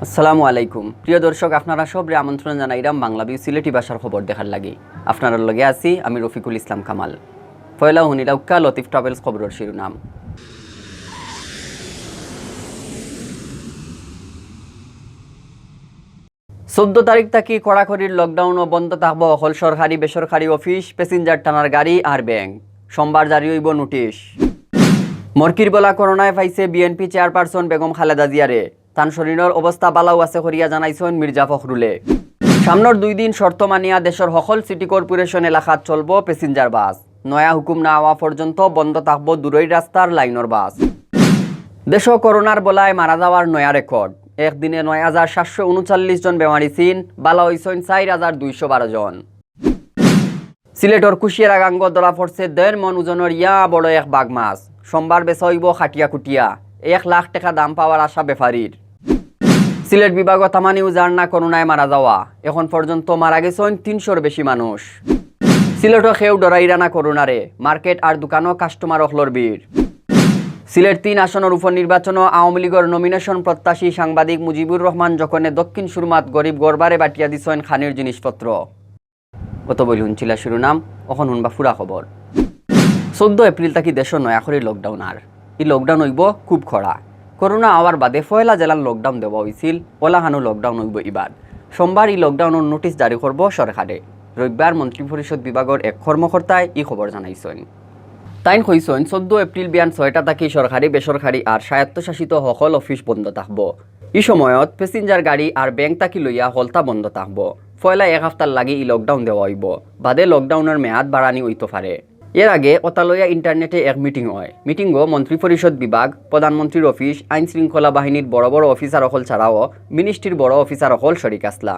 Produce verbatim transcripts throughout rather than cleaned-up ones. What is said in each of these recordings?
আসসালামু আলাইকুম। প্রিয় দর্শক, আপনারা সবরে আমন্ত্রণ জানাইরাম বাংলা ভিউ সিলেটি ভাষার খবর দেখার লাগি। আপনারার লগে আছি আমি রফিকুল ইসলাম কামাল। পয়লা হুনিলাউক্কা লতিফ ট্রাভেলস খবরর শিরোনাম। চৌদ্দ তারিখ থাকি কড়াকড়ির লকডাউনও বন্ধ থাকবো হকল সরকারি বেসরকারি অফিস, প্যাসেঞ্জার টানার গাড়ি আর ব্যাংক। সোমবার জারি অইবো নোটিশ। মরকির বলা করোনায় পাইছে বিএনপি চেয়ারপারসন বেগম খালেদা জিয়ারে। তান শরীরর অবস্থা বালাউ আছে করিয়া জানাইছইন মির্জা ফখরুলে। সামনর দুই দিন শর্ত মানিয়া দেশর হকল সিটি কর্পোরেশন এলাকাত চলবো প্যাসেঞ্জার বাস। নয়া হুকুম না আওয়া পর্যন্ত বন্ধ থাকবো দূরই রাস্তার লাইনর বাস। দেশো করোনার বলায় মারা যাওয়ার নয়া রেকর্ড। একদিনে নয় হাজার সাতশো ঊনচল্লিশ জন বেমারি চিন, বালা অইছইন চাইর হাজার দুইশো বারো জন। সিলেটর কুশিয়ারা গাঙ্গো ধরা পড়ছে দেড় মন ওজনর ইয়া বড় এক বাঘ মাছ। সোমবার বেচা অইবো খাটিয়া কুটিয়া। এক লাখ টেকা দাম পাওয়ার আশা বেপারীর। সিলেট বিভাগো তামানিউ জার না করোনায় মারা যাওয়া। এখন পর্যন্ত মারা গেছইন তিনশোর বেশি মানুষ। সিলেটো কেউ ডরাইরা না করোনারে, মার্কেট আর দোকানো কাস্টমার অকলর ভিড়। সিলেট তিন আসনর উপনির্বাচনো আওয়ামী লীগর নমিনেশন প্রত্যাশী সাংবাদিক মুজিবুর রহমান জখনে দক্ষিণ সুরমাত গরিব গরবারে বাটিয়া দিছইন খানির জিনিসপত্র। অত বইল হুনছিলা শিরোনাম, অখন হুনবা পুরা খবর। চৌদ্দ এপ্রিল থাকি দেশো নয়া করি লকডাউন আর। ই লকডাউন অইবো খুব কড়া। করোনা আওয়ার বাদে পয়লা যেলান লকডাউন দেওয়া অইছিল, অলাখানউ লকডাউন অইবো ইবার। সোমবার ই লকডাউনর নোটিশ জারি করবো সরকারে। রবিবার মন্ত্রিপরিষদ বিভাগর এক কর্মকর্তায় ই খবর জানাইছইন। তাইন কইছইন, চৌদ্দ এপ্রিল বিয়ান ছয়টা থাকি সরকারি, বেসরকারি আর স্বায়ত্তশাসিত হকল অফিস বন্ধ থাকবো। ই সময়ত প্যাসেঞ্জার গাড়ি আর ব্যাংক থাকি লইয়া হকলতা বন্ধ থাকবো। পয়লা এক হাপ্তার লাগি ই লকডাউন দেওয়া অইবো। বাদে লকডাউনর মেয়াদ বাড়ানি অইতো পারে। এর আগে অতা লইয়া ইন্টারনেটে এক মিটিং অয়। মিটিংও মন্ত্রিপরিষদ বিভাগ, প্রধানমন্ত্রীর অফিস, আইন শৃঙ্খলা বাহিনীর বড় বড় অফিসার অকল ছাড়াও মিনিস্ট্রির বড় অফিসার অকল শরিক আছলা।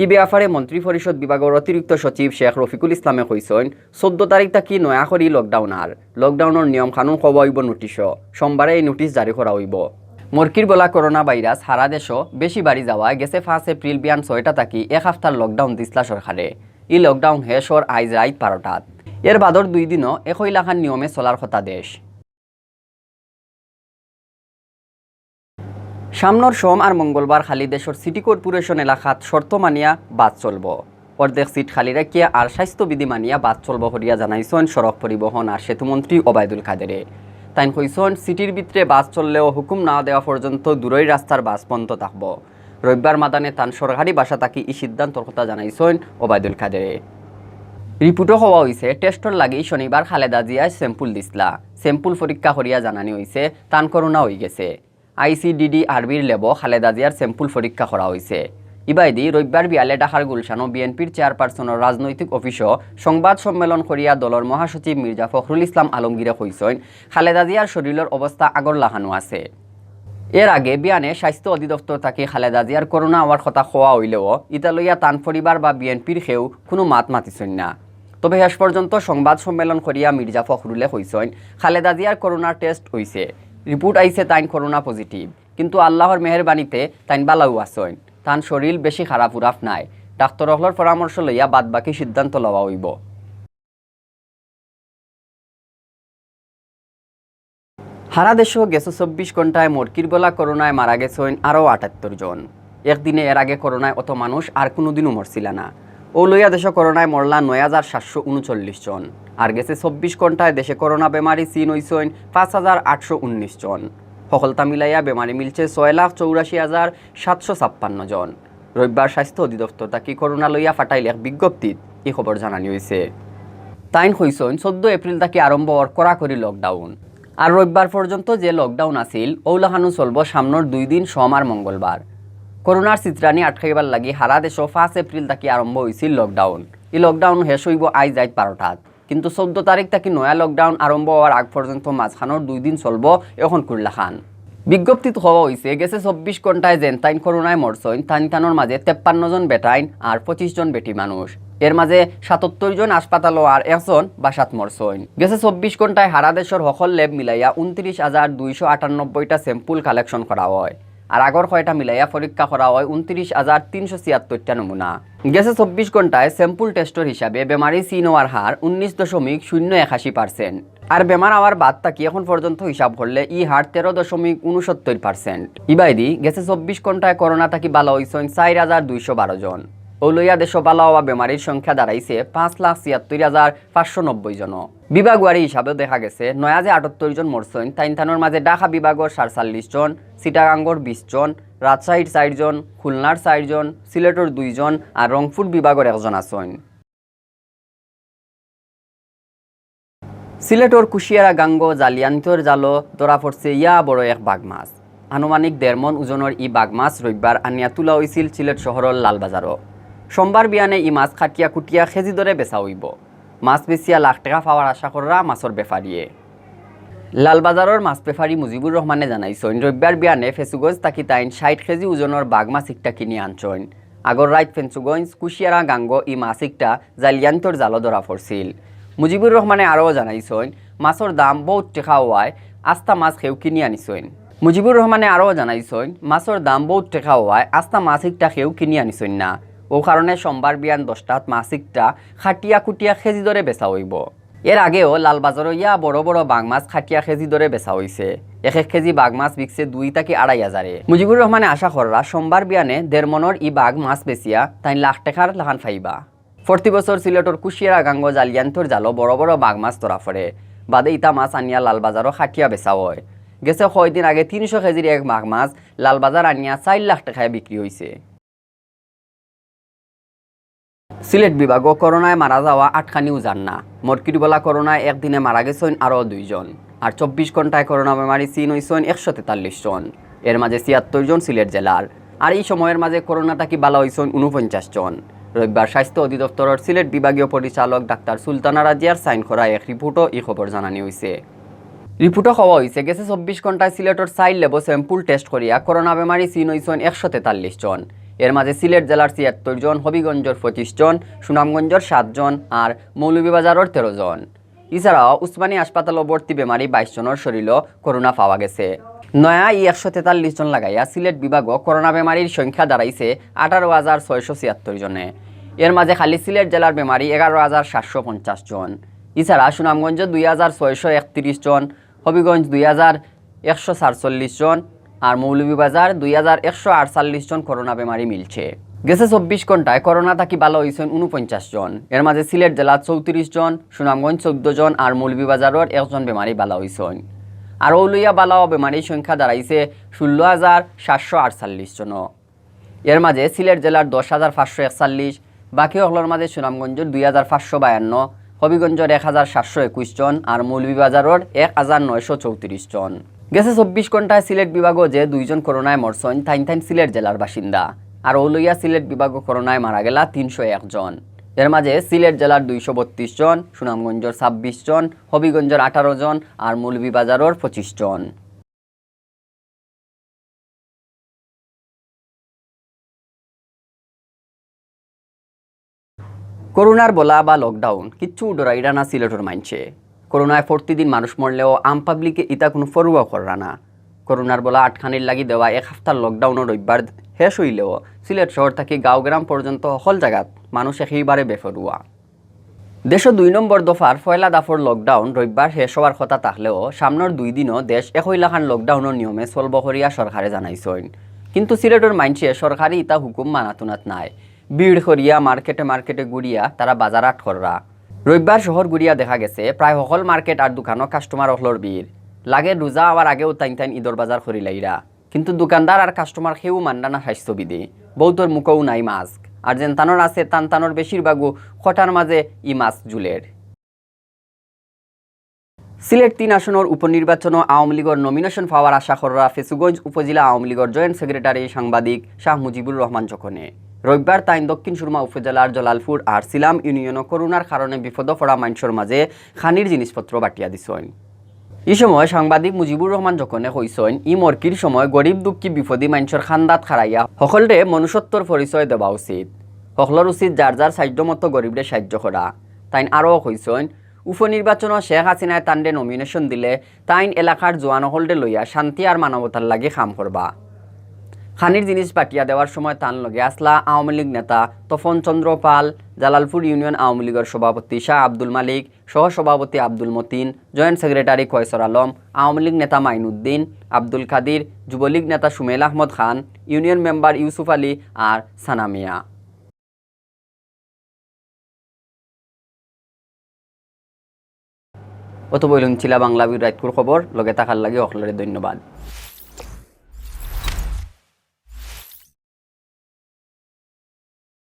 ই ব্যাপারে মন্ত্রিপরিষদ বিভাগর অতিরিক্ত সচিব শেখ রফিকুল ইসলামে কইছইন, চৌদ্দ তারিখ থাকি নয়া করি লকডাউন আর। লকডাউনর নিয়ম কানুন কওয়া অইবো নোটিশো। সোমবারে ই নোটিশ জারি করা অইবো। মরকির বলা করোনা ভাইরাস হারা দেশো বেশি বাড়ি যাওয়ায় গেছে পাঁচ এপ্রিল বিয়ান ছয়টা থাকি এক হাপ্তার লকডাউন দিছলা সরকারে। ই লকডাউন শেষ অর আইজ রাইত বারোটাত। এর বাদর দুই দিনও একই লাখান নিয়মে চলার কথা দেশ। সামনর সোম আর মঙ্গলবার খালি দেশর সিটি কর্পোরেশন এলাকাত শর্ত মানিয়া বাস চলবো। অর্ধেক সিট খালি রাখিয়া আর স্বাস্থ্যবিধি মানিয়া বাস চলবো করিয়া জানাইছইন সড়ক পরিবহন আর সেতুমন্ত্রী ওবায়দুল কাদেরে। তাইন কইছইন, সিটির ভিতরে বাস চললেও হুকুম না দেওয়া পর্যন্ত দূরই রাস্তার বাস বন্ধ থাকবো। রবিবার মাদানে তান সরকারি বাসা থাকি ই সিদ্ধান্তর কথা জানাইছইন ওবায়দুল কাদেরে। রিপোর্টো কওয়া অইছে, টেস্টর লাগি শনিবার খালেদা জিয়ায় স্যাম্পল দিছলা। স্যাম্পল পরীক্ষা করিয়া জানানি অইছে, তান করোনা অইগেছে। আইসিডিডিআরবির ল্যাবো খালেদা জিয়ার স্যাম্পল পরীক্ষা করা অইছে। ইবায়দি রবিবার বিয়ালে ঢাকার গুলশানো বিএনপির চেয়ারপারসনর রাজনৈতিক অফিসো সংবাদ সম্মেলন করিয়া দলর মহাসচিব মির্জা ফখরুল ইসলাম আলমগীরে কইছইন, খালেদা জিয়ার শরীলর অবস্থা আগর লাখানো আছে। এর আগে বিয়ানে স্বাস্থ্য অধিদপ্তর থাকি খালেদা জিয়ার করোনা অওয়ার কথা কওয়া অইলেও ইতা লইয়া তান পরিবার বা বিএনপির কেউ কুনু মাত মাতিছইন না। তবে শেষ পর্যন্ত সংবাদ সম্মেলন করিয়া মির্জা ফখরুলে কইছইন, খালেদা জিয়ার করোনার টেস্ট অইছে, রিপোর্ট আইছে তাইন করোনা পজিটিভ, কিন্তু আল্লাহর মেহেরবানিতে তাইন বালাউ আছইন। তান শরীল বেশি খারাপ উরাপ নায়। ডাক্তর অকলর পরামর্শ লইয়া বাদবাকি সিদ্ধান্ত লওয়া অইবো। হারা দেশো গেছে চব্বিশ ঘন্টায় মরকির বলা করোনায় মারা গেছইন আরও আটাত্তর জন। একদিনে এর আগে করোনায় অত মানুষ আর কুনুদিনও মরছিলা না। অউ লইয়া দেশো করোনায় মরলা নয় হাজার সাতশো ঊনচল্লিশ জন। আর গেছে চব্বিশ ঘন্টায় দেশে করোনা বেমারি চিন অইছইন পাঁচ হাজার আটশো উনিশ জন। হকলতা মিলাইয়া বেমারি মিলছে ছয় লাখ চৌরাশি হাজার সাতশো ছাপ্পান্ন জন। রবিবার স্বাস্থ্য অধিদপ্তর থাকি করোনা লইয়া ফাটাইল এক বিজ্ঞপ্তিত ই খবর জানানি অইছে। তাইন কইছইন, চৌদ্দ এপ্রিল থাকি আরম্ভ অর কড়াকড়ি লকডাউন। আর রবিবার পর্যন্ত যে লকডাউন আছিল, অউলাখানউ চলবো সামনর দুই দিন, সোম আর মঙ্গলবার। করোনার ছিতরানি আটকাইবার লাগি হারা দেশো পাঁচ এপ্রিল থাকি আরম্ভ অইছিল লকডাউন। ই লকডাউন শেষ অইবো আইজ রাইত বারোটাত। কিন্তু চৌদ্দ তারিখ থাকি নয়া লকডাউন আরম্ভ অওয়ার আগ পর্যন্ত মাঝখানর দুই দিন চলবো অখন কুরলাখান। বিজ্ঞপ্তিত কওয়া অইছে, গেছে চব্বিশ ঘন্টায় যেন তাইন করোনায় মরছইন, তাইন তানর মাঝে তেপ্পান্ন জন বেটাইন আর পঁচিশ জন বেটি মানুষ। এর মাঝে সাতাত্তর জন হাসপাতালো আর একজন বাসাত মরছইন। গেছে চব্বিশ ঘন্টায় হারা দেশর হকল ল্যাব মিলাইয়া ঊনত্রিশ হাজার দুইশো আটানব্বইটা sample collection করা অয়। আর আগর কয়টা মিলাইয়া পরীক্ষা করা অয় ঊনত্রিশ হাজার তিনশো ছিয়াত্তরটা নমুনা। গেছে চব্বিশ ঘন্টায় sample testর হিসাবে বেমারি চিন অওয়ার হার উনিশ দশমিক শূন্য একাশি percent। আর বেমার আওয়ার বাদ থাকি এখন পর্যন্ত হিসাব করলে ই হার তেরো দশমিক ঊনসত্তর পার্সেন্ট। ইবায়দি গেছে চব্বিশ ঘন্টায় করোনা থাকি ভালা অইছইন চাইর হাজার দুইশো বারো জন। অউ লইয়া দেশো ভালা অওয়া বেমারির সংখ্যা দাঁড়াইছে পাঁচ লাখ ছিয়াত্তর হাজার পাঁচশো নব্বই জন। বিভাগওয়ারি হিসাবেও দেখা গেছে নয় হাজার আটাত্তর জন মরছইন, তাইন তানর মাঝে ঢাকা বিভাগর সাতচল্লিশ জন, চিটাগাঙ্গর বিশ জন, রাজশাহীর চাইর জন, খুলনার চাইর জন, সিলেটর দুই জন আর রংপুর বিভাগর একজন আছইন। সিলেটর কুশিয়ারা গাঙ্গো জালিয়ান্তর জালো ধরা পড়ছে ইয়া বড় এক বাঘ মাছ। আনুমানিক দেড় মন ওজনর ই বাঘ মাছ রবিবার আনিয়া তুলা অইছিল সিলেট শহরর লালবাজারো। সোমবার বিয়ানে ই মাছ কাটিয়া কুটিয়া কেজি দরে বেচা অইবো। মাছ বেচিয়া লাখ টেকা পাওয়ার আশা কররা মাছর বেপারিয়ে। লালবাজারর মাছ বেপারি মুজিবুর রহমানে জানাইছইন, রবিবার বিয়ানে ফেঞ্চুগঞ্জ থাকি তাইন ষাইট কেজি ওজনর বাঘ মাছ একটা কিনিয়া আনছইন। আগর রাইত ফেঞ্চুগঞ্জ কুশিয়ারা গাঙ্গো ই মাছ একটা জালিয়ান্তর জালো ধরা পড়ছিল। মুজিবুর রহমানে আরও জানাইছইন, মাছর দাম বউত টেকা অওয়ায় আস্তা মাছ কেউ কিনিয়া নিছইন। মুজিবুর রহমানে আরও জানাইছইন, মাছর দাম বউত টেকা অওয়ায় আস্তা মাছ একটা কেউ কিনিয়া নিছইন না। অউ কারণে সোমবার বিয়ান দশটাত মাছ একটা কাটিয়া কুটিয়া কেজি দরে বেচা অইবো। এর আগেও লালবাজারো ইয়া বড় বড় বাঘ মাছ কাটিয়া কেজি দরে বেচা অইছে। এক এক কেজি বাঘ মাছ বিকছে দুই থাকি আড়াই হাজারে। মুজিবুর রহমানে আশা কররা সোমবার বিয়ানে দেড় মনর ই বাঘ মাছ বেচিয়া তাইন লাখ টেকার লাখান পাইবা। প্রতি বছর সিলেটর কুশিয়ারা গাঙ্গো জালিয়ান্তর জালো বড় বড় বাঘ মাছ ধরা পড়ে। বাদে ইতা মাছ আনিয়া লালবাজারো কাটিয়া বেচা অয়। গেছে কয়দিন আগে তিনশো কেজির এক বাঘ মাছ লালবাজার আনিয়া চাইর লাখ টেকায় বিক্রি অইছে। সিলেট বিভাগো করোনায় মারা যাওয়া আটকানি উজার না। মর্কির বলা করোনায় একদিনে মারা গেছইন আরও দুইজন। আর চব্বিশ ঘন্টায় করোনা বেমারি চিন অইছইন একশো তেতাল্লিশ জন। এর মাঝে ছিয়াত্তর জন সিলেট জেলার। আর ই সময়র মাঝে করোনা থাকি ভালা অইছইন ঊনপঞ্চাশ জন। রবিবার স্বাস্থ্য অধিদপ্তরর সিলেট বিভাগীয় পরিচালক ডাক্তার সুলতানা রাজিয়ার সাইন করা এক রিপোর্টো ই খবর জানানি অইছে। রিপোর্টো কওয়া অইছে, গেছে চব্বিশ ঘন্টায় সিলেটর চাইর ল্যাবো sample test করিয়া করোনা বেমারি চিন অইছইন একশো তেতাল্লিশ জন। এর মাঝে সিলেট জেলার ছিয়াত্তর জন, হবিগঞ্জর পঁচিশ জন, সুনামগঞ্জর সাত জন আর মৌলভীবাজারর তেরো জন। এছাড়াও উসমানী হাসপাতালো ভর্তি বেমারি বাইশ জনর শরীরো করোনা পাওয়া গেছে। নয়া ই একশো তেতাল্লিশ জন লাগাইয়া সিলেট বিভাগো করোনা বেমারির সংখ্যা দাঁড়াইছে আঠারো হাজার ছয়শো ছিয়াত্তর জনে। এর মাঝে খালি সিলেট জেলার বেমারি এগারো হাজার সাতশো পঞ্চাশ জন। এছাড়া সুনামগঞ্জ দুই হাজার ছয়শো একত্রিশ জন, হবিগঞ্জ দুই হাজার একশো সাতচল্লিশ জন, আর মৌলভীবাজার দুই হাজার একশো আটচল্লিশ জন করোনা বেমারি মিলছে। গেছে চব্বিশ ঘন্টায় করোনা থাকি ভালা অইছইন ঊনপঞ্চাশ জন। এর মাঝে সিলেট জেলাত চৌত্রিশ জন, সুনামগঞ্জ চৌদ্দ জন, আর মৌলভীবাজারর একজন বেমারি ভালা অইছইন। আর অউ লইয়া ভালা অওয়া বেমারির সংখ্যা দাঁড়াইছে ষোলো হাজার সাতশো আটচল্লিশ জন। এর মাঝে সিলেট জেলার দশ হাজার পাঁচশো একচল্লিশ, বাকি অকলর মাঝে সুনামগঞ্জর দুই হাজার পাঁচশো বায়ান্ন, হবিগঞ্জর এক হাজার সাতশো একুশ জন আর মৌলভীবাজারর এক হাজার নয়শো চৌত্রিশ জন। গেছে চব্বিশ ঘন্টায় সিলেট বিভাগো যে দুইজন করোনায় মরছইন, তাইন তাইন সিলেট জেলার বাসিন্দা। আর অউ লইয়া সিলেট বিভাগো করোনায় মারা গেলা তিনশো এক জন। এর মাঝে সিলেট জেলার দুইশো বত্রিশ জন, সুনামগঞ্জর ছাব্বিশ জন, হবিগঞ্জর আঠারো জন আর মৌলভীবাজারর পঁচিশ জন। করোনার বলা বা lockdown, কিচ্ছু ডরাইরা না সিলেটর মাইনষে। করোনায় প্রতিদিন মানুষ মরলেও আম পাবলিকে ইতা কুনু পরোয়া কররা না। করোনার বলা আটকানির লাগি দেওয়া এক হাপ্তার lockdownও রবিবার শেষ অইলেও সিলেট শহর থাকি গাঁও গ্রাম পর্যন্ত হকল জাগাত মানুষ একেবারে বেপরোয়া। দেশো দুই নম্বর দফার পয়লা দফার lockdown রবিবার শেষ অওয়ার কথা থাকলেও সামনর দুই দিনও দেশ একই লাখান lockdownর নিয়মে চলবো করিয়া সরকারে জানাইছইন। কিন্তু সিলেটর মাইনষে সরকারি ইতা হুকুম মানাত উনাত নাই। ভিড় করিয়া মার্কেটে মার্কেটে ঘুরিয়া তারা বাজার হাট কররা। রবিবার শহর ঘুরিয়া দেখা গেছে প্রায় হকল মার্কেট আর দোকানো কাস্টমার অকলর ভিড়। লাগে রোজা অওয়ার আগেউ তাইন তাইন ইদর বাজার করিলাইরা। কিন্তু দোকানদার আর কাস্টমার কেউ মানরা না স্বাস্থ্যবিধি। বউতর মুখেও নাই মাস্ক। আর যেন তানর আছে তান তানর বেশিরভাগউ খটার মাঝে ই মাস্ক ঝুলের। সিলেট তিন আসনর উপনির্বাচনো আওয়ামী লীগর নমিনেশন পাওয়ার আশা কররা ফেঞ্চুগঞ্জ উপজেলা আওয়ামী লীগর জয়েন্ট সেক্রেটারি সাংবাদিক শাহ মুজিবুর রহমান জখনে। রবিবার তাইন দক্ষিণ সুরমা উপজেলার জলালপুর আর সিলাম ইউনিয়নো করোনার কারণে বিপদো পড়া মাইনষর মাঝে খানির জিনিসপত্র বাটিয়া দিছইন। ই সময় সাংবাদিক মুজিবুর রহমান জখনে কইছইন, ই মরকির সময় গরিব দুঃখী বিপদী মাইনষর খান্দাত খাড়াইয়া হকলরে মনুষ্যত্বর পরিচয় দেওয়া উচিত। হকলর উচিত যার যার সাধ্য মতো গরিবরে সাহায্য করা। তাইন আরও কইছইন, উপনির্বাচনো শেখ হাসিনায় তানরে নমিনেশন দিলে তাইন এলাকার জোয়ান হকলরে লইয়া শান্তি আর মানবতার লাগি কাম করবা। খানির জিনিস বাকিয়া দেওয়ার সময় তান লগে আছলা আওয়ামী লীগ নেতা তপন চন্দ্র পাল, জালালপুর ইউনিয়ন আওয়ামী লীগর সভাপতি শাহ আব্দুল মালিক, সহ সভাপতি আব্দুল মতিন, জয়েন্ট সেক্রেটারি কয়সর আলম, আওয়ামী লীগ নেতা মাইনুদ্দিন, আব্দুল কাদির, যুবলীগ নেতা সুমেল আহমদ খান, ইউনিয়ন মেম্বার ইউসুফ আলী আর সানা মিয়া। অত বইলুন ছিলা বাংলা বিউর রাইতকুর খবর, লগে থাকার লাগি হকলরে ধন্যবাদ।